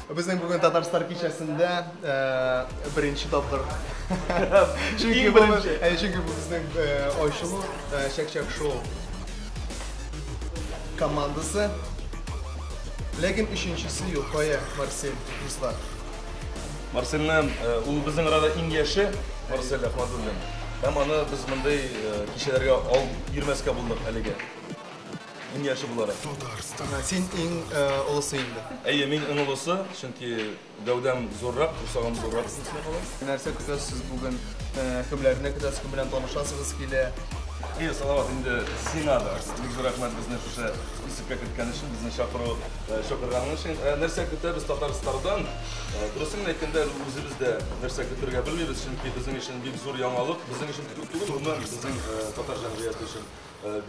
Безнең бүген Татарстар кичәсендә беренче тапкыр. Чөнки бу чөнки бу безнең ачылу Чәк-чәк шоу командасы. Ләкин өченчесе юк. Кая, Марсель, дуслар? Марсельне, ул безнең арада иң яше, Марсель Әхмәдуллин. Һәм аны без мондый кичәләргә алып йөрмәскә булдык әлегә. Иң яше буларак. Син иң олысы инде. Әйе, мин иң олысы, чөнки гәүдәм зуррак, корсагым зуррак үзенә кала. Нәрсә көтәсез бүген? Кемнәрне көтәсез, кем белән танышасыгыз килә? Әйе, Салават, инде сиңа да бик зур рәхмәт безне шушы списокка керткән өчен, безне чакыру, чакырганың өчен. Нәрсә көтәбез Татарстандан? Дөресен генә әйткәндә, үзебез дә нәрсә көтергә белмибез, чөнки безнең өчен бик зур яңалык, безнең өчен түгел, гомумән безнең татар җәмгыяте өчен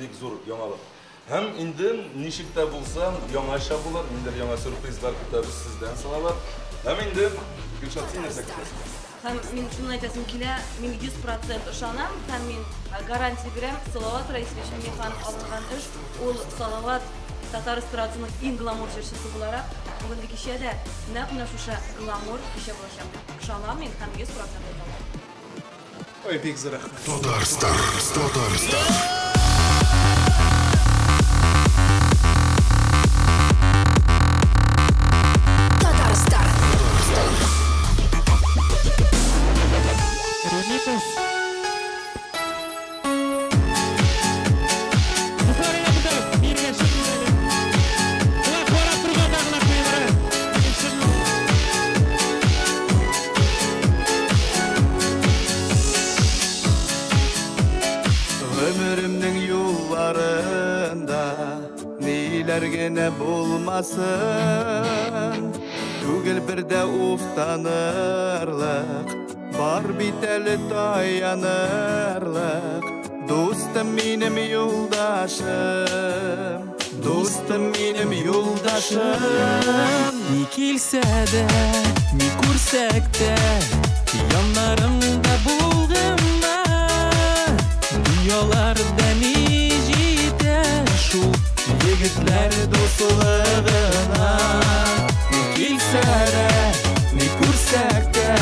бик зур яңалык. Һәм инде ничек тә булса яңача булыр, ниндидер яңа сюрпризлар көтәбез сездән, Салават. Һәм инде, Гөлшат, син нәрсә көтәсең? Һәм мин шуны әйтәсем килә, мин 100% ышанам һәм мин гарантия бирәм, Салават Раисович Миңнеханов алынган эш, ул Салават татар эстрадасының иң гламур җырчысы буларак, бүгенге кичә дә нәкъ менә шушы гламур кичә булачак дип ышанам мин һәм 100% әйтә алам. Ой, бик зур рәхмәт. Татарстар, Татарстар. Татарстар. Гомеремнең юлларында ниләр генә булмасын, түгел бер дә уфтанырлык, бар бит әле таянырлык. Дустым минем юлдашым, дустым минем юлдашым. Ни килсә дә, ни күрсәк тә, яннарыңда булгынна. Дөньяларда ни җитә шул егетләр дуслыгына. Ни килсә дә, ни күрсәк тә,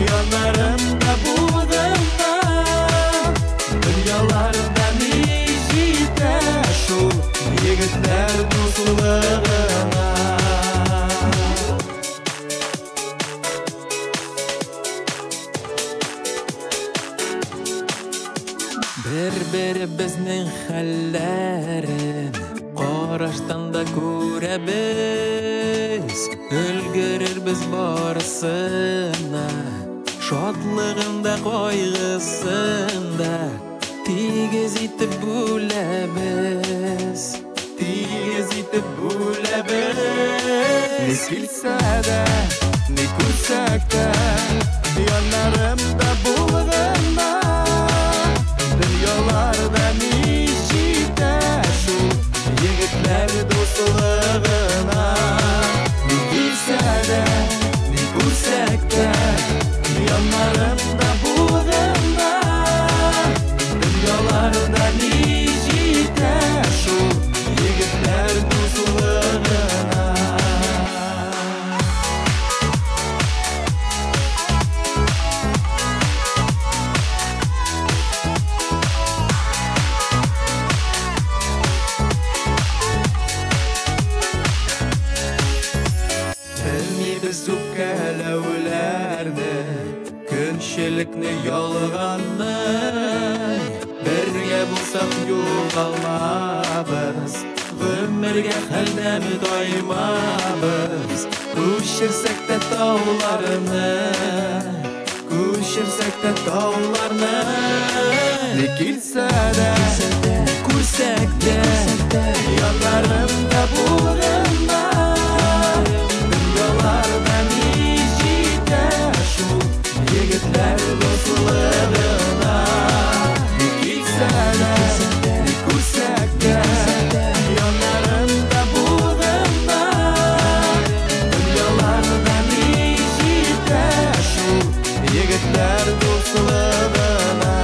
яннарымда булгынна. Дөньяларда ни җитә шул егетләр дуслыгына. Бер-беребезнең хәлләрен караштан да күрәбез, өлгерербез барысына, шатлыгын да кайгысын да тигез итеп бүләбез, тигез итеп бүләбез. Ни килсә дә, ни күрсәк тә, яннарымда булгынна. Дөньяларда ни җитә шул егетләр дуслыгына. Ни килсә дә, ни күрсәк тә, яннарымда булгынна. Дөньяларда ни җитә шул егетләр дуслыгына. Белмибез үпкәләүләрне, көнчелекне, ялганны. Бергә булсак югалмабыз, гомергә хәлдән таймабыз. Күчерсәк тә тауларны, күчерсәк тә тауларны. Ни килсә дә, ни күрсәк тә, яннарымда булгынна. Дөньяларда ни җитә шул егетләр дуслыгына. Ни килсә дә, ни күрсәк тә, яннарымда булгынна. Дөньяларда ни җитә шул егетләр дуслыгына.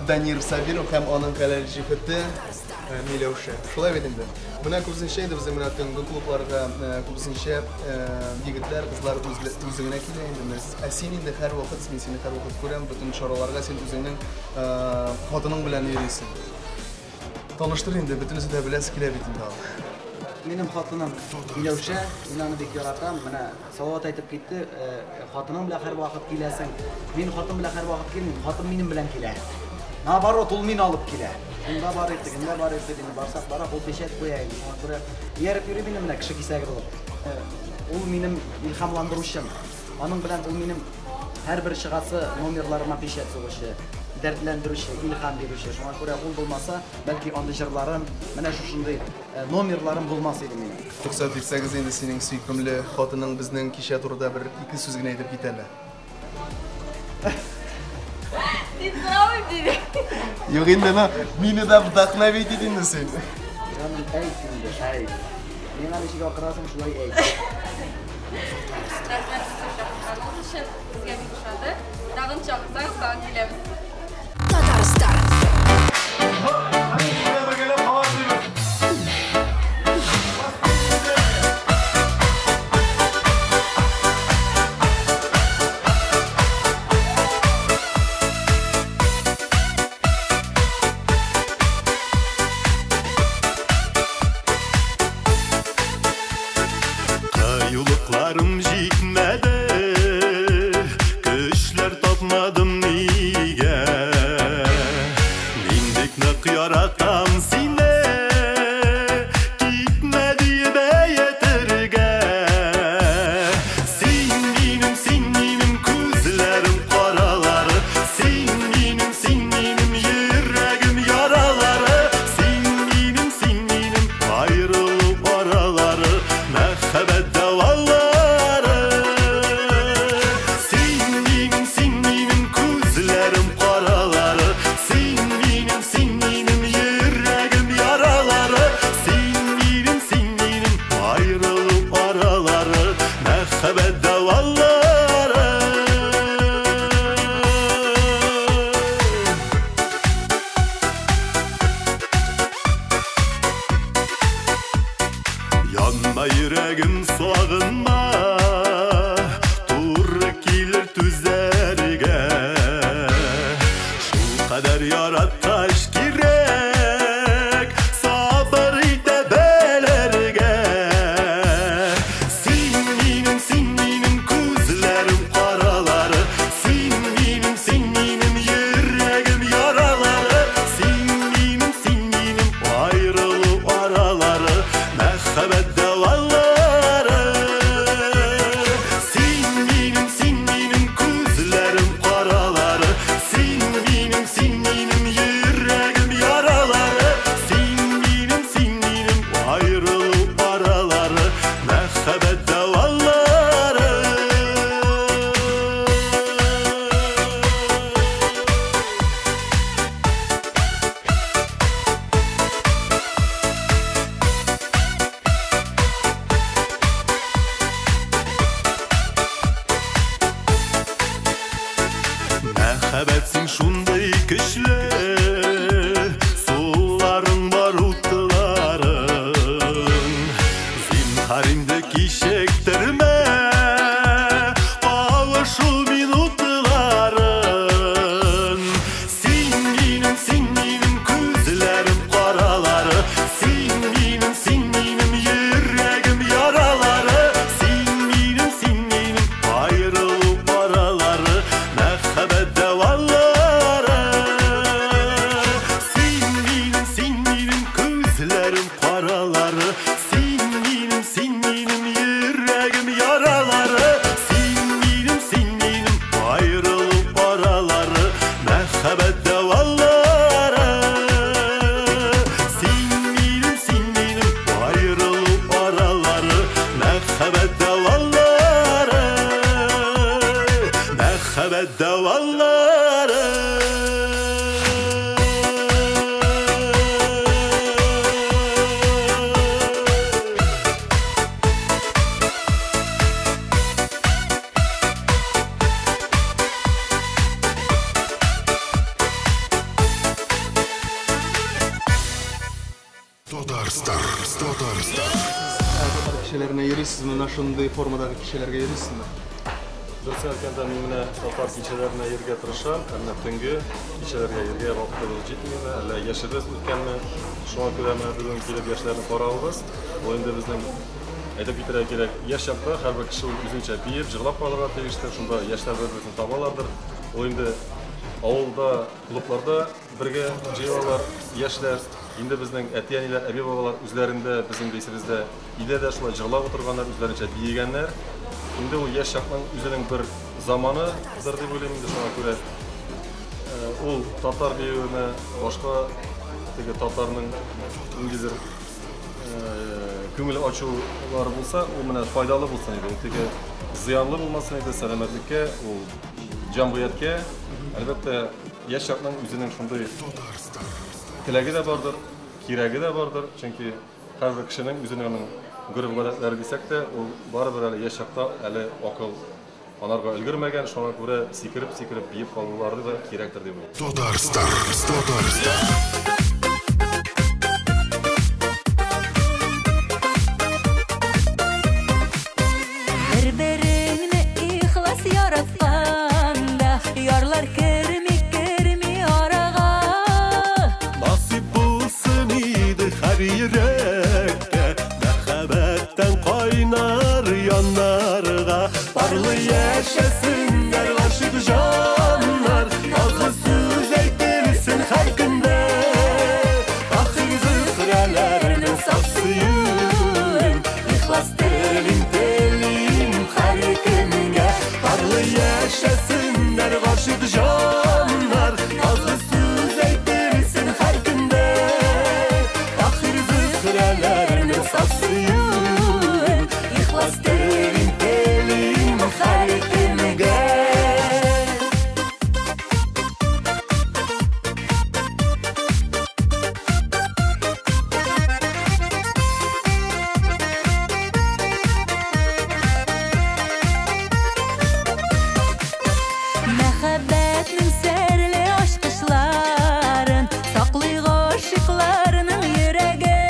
Данир Сабиров һәм аның хәләл җефете Миләүшә. Шулай бит инде. Менә күбесенчә инде безнең менә төнге клубларга күбесенчә егетләр, кызлар үзе генә килә инде. Менә ә син инде һәрвакыт, мин сине һәрвакыт күрәм, бөтен чараларга син үзеңнең хатының белән йөрисең. Таныштыр инде, бөтенесе дә беләсе килә бит инде аны. Минем хатыным Миләүшә, мин аны бик яратам. Менә Салават әйтеп китте, хатының белән һәрвакыт киләсең. Мин хатын белән һәрвакыт килмим, хатын минем белән килә. Наоборот, ул мине алып килә. Шунда барыйк, тегендә барыйк дип, инде барсак барак, ул печать куя инде. Шуңа күрә ияреп йөри минем менә кеше кисәге булып. Ул минем илһамландыручым. Аның белән ул минем һәрбер чыгасы номерларыма печать сугучы, дәртләндерүче, илһам бирүче. Шуңа күрә ул булмаса, бәлки андый җырларым, менә шушындый номерларым булмас иде минем. Рөхсәт итсәгез инде, синең сөйкемле хатының безнең кичә турында бер ике сүз генә әйтеп китә әле. Син сорамыйм диде. Юк инде, ну, мине дә вдохновить ит инде син. Җаным, әйт инде, әйт. Миңа ничек акырасың, шулай әйт. Рәхмәт сезне чакырганыгыз өчен. Безгә бик ошады. Тагын чакырсагыз, тагын киләбез. Татарстан. Кыюлыкларым җитмәде, көчләр тапмадым нигә. Мин бик нык яратам сине, китмә диеп әйтергә. Син минем, син минем күзләрем каралары, син минем, син минем йөрәгем яралары, син минем, син минем аерылу аралары, мәхәббәт дәвалары. Син минем, син минем күзләрем каралары, син минем, син минем йөрәгем яралары, син минем, син минем аерылу аралары, мәхәббәт дәвалары. Янма йөрәгем сагынма, туры килер түзәргә. Шул кадәр яраткач кирәк, сабыр итә белергә. Син минем, син минем күзләрем каралары, син минем, син минем йөрәгем яралары, син минем, син минем аерылу аралары, мәхәббәт дәвалары. Татарстан. Татар кичәләренә йөрисезме? Менә шундый формадагы кичәләргә йөрисезме? Дөресен әйткәндә, мин менә татар кичәләренә йөрергә тырышам, ә менә төнге кичәләргә йөрергә вакытыбыз җитмиме, әллә яшебез үткәнме? Шуңа күрә менә бүген килеп яшьләрне каравыбыз. Ул инде безнең әйтеп китәргә кирәк, яшь чакта һәрбер кеше үзенчә биеп, җырлап калырга тиештер. Шунда яшьләр бер-берсен табалардыр. Ул инде авылда, клубларда бергә җыелалар яшьләр. Инде безнең әти-әниләр, әби-бабалар үзләрендә, безнең дә исебездә өйдә дә шулай җырлап утырганнар, үзләренчә биегәннәр. Инде ул яшь чакның үзенең бер заманыдыр дип уйлыйм инде, шуңа күрә ул татар биюенә башка теге татарның ниндидер күңел ачулары булса, ул менә файдалы булсын иде. Ул теге зыянлы булмасын иде сәламәтлеккә, ул җәмгыятькә. Әлбәттә, яшь чакның үзенең шундый теләге дә бардыр, кирәге дә бардыр, чөнки һәрбер кешенең үзенең аның гореф-гадәтләре дисәк тә, ул барыбер әле яшь чакта әле акыл анарга өлгермәгән, шуңа күрә сикереп-сикереп биеп калулары да кирәктер дип уйлыйм. Татарстан, Татарстан. Бер-береңне ихлас яратканда, ярлар керми, керми арага. Насип булсын иде һәр йөрәккә, мәхәббәттән кайнар яннарга. Парлы яшәсеннәр гашыйк җаннар, назлы сүз әйтелсен һәр көндә. Ахир зөһрәләрнең саф сөюен, ихлас телим, телим һәр кемгә. Парлы яшәсеннәр гашыйк җаннар, назлы сүз әйтелсен һәр көндә. Ахир зөһрәләрнең саф сөюен, ихлас телим, телим һәр кемгә. Мәхәббәтнең серле ачкычларын саклый гашыйкларның йөрәге.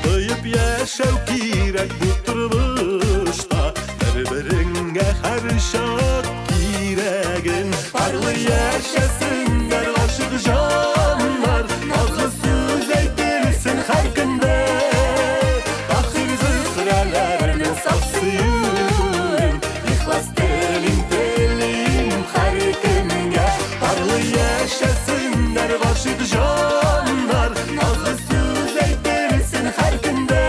Тоеп яшәү кирәк бу тормышта, бер-береңә һәрчак кирәген. Парлы яшәсеннәр гашыйк җаннар, назлы сүз әйтелсен һәр көндә. Ахир зөһрәләрнең саф сөюен, ихлас телим, телим һәр кемгә. Парлы яшәсеннәр гашыйк җаннар, назлы сүз әйтелсен һәр көндә.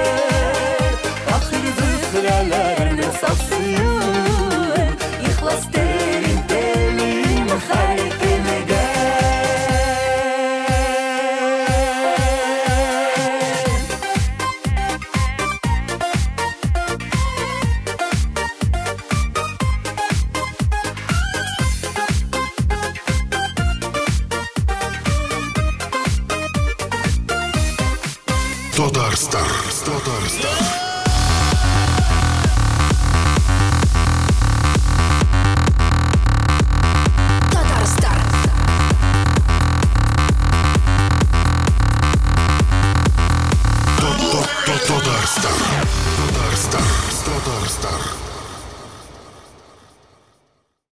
Ахир зөһрәләрнең саф сөюен, ихлас телим, телим һәр кемгә. Татарстан, Татарстан. Татарстан. Татарстан, Татарстан, Татарстан.